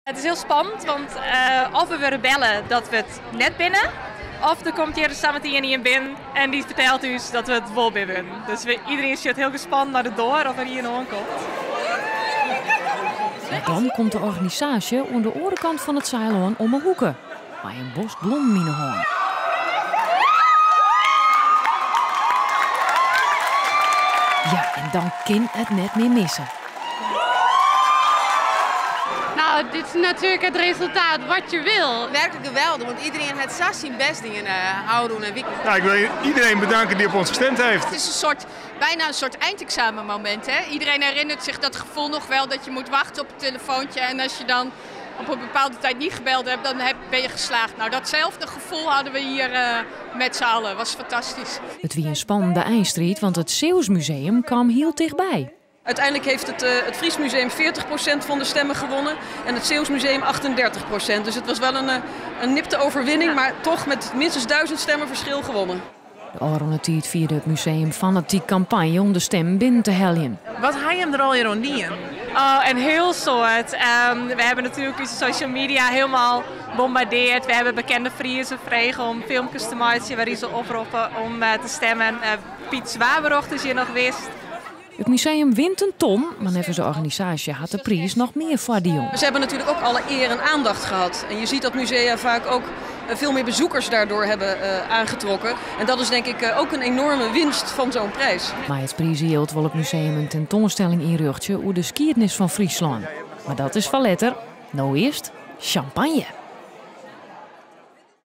It is hiel spannend, want of we wurde belle dat we it net binne, of der komt hjir sametien ien binnen en dy fertelt ús dat we it wol binne wurden. Dus iderien sjocht hiel gespannen nei de doar of der ien oankomt. Mar dan komt de organisaasje oan de oare kant fan it Saailân om 'e hoeke mei in bosk blommen yn 'e hân. Ja, en dan kin it net mear misse. Nou, dit is natuurlijk het resultaat wat je wil. Werkelijk geweldig, want iedereen heeft zo zijn best in houden en weekend. Nou, ik wil iedereen bedanken die op ons gestemd heeft. Het is een soort, bijna een soort eindexamenmoment. Hè? Iedereen herinnert zich dat gevoel nog wel dat je moet wachten op het telefoontje. En als je dan op een bepaalde tijd niet gebeld hebt, dan ben je geslaagd. Nou, datzelfde gevoel hadden we hier met z'n allen. Was fantastisch. It wie in spannende eindstriid, want it Zeeuws Museum kaam hiel tichtby. Uiteindelijk heeft het Fries Museum 40% van de stemmen gewonnen en het Zeeuws Museum 38%. Dus het was wel een nipte overwinning, maar toch met minstens 1000 stemmen verschil gewonnen. De ôfrûne tiid fierde it museum fanatyk kampanje om de stimmen binnen te heljen. Wat ha jim der allegear oan dien? Oh, een heel soad. We hebben natuurlijk onze social media helemaal bombardeerd. We hebben bekende Friezen frege om filmpjes te maken waarin ze oproepen om te stemmen. Piet Zwaarberocht is hier nog wist. It museum wint in ton, mar neffens de organisaasje hat de priis noch mear foardielen. Ze hebben natuurlijk ook alle eer en aandacht gehad. En je ziet dat musea vaak ook veel meer bezoekers daardoor hebben aangetrokken. En dat is denk ik ook een enorme winst van zo'n prijs. Mei it priisjild wol it museum in tentoanstelling ynrjochtsje oer de skiednis fan Fryslân. Mar dat is foar letter. No earst champagne.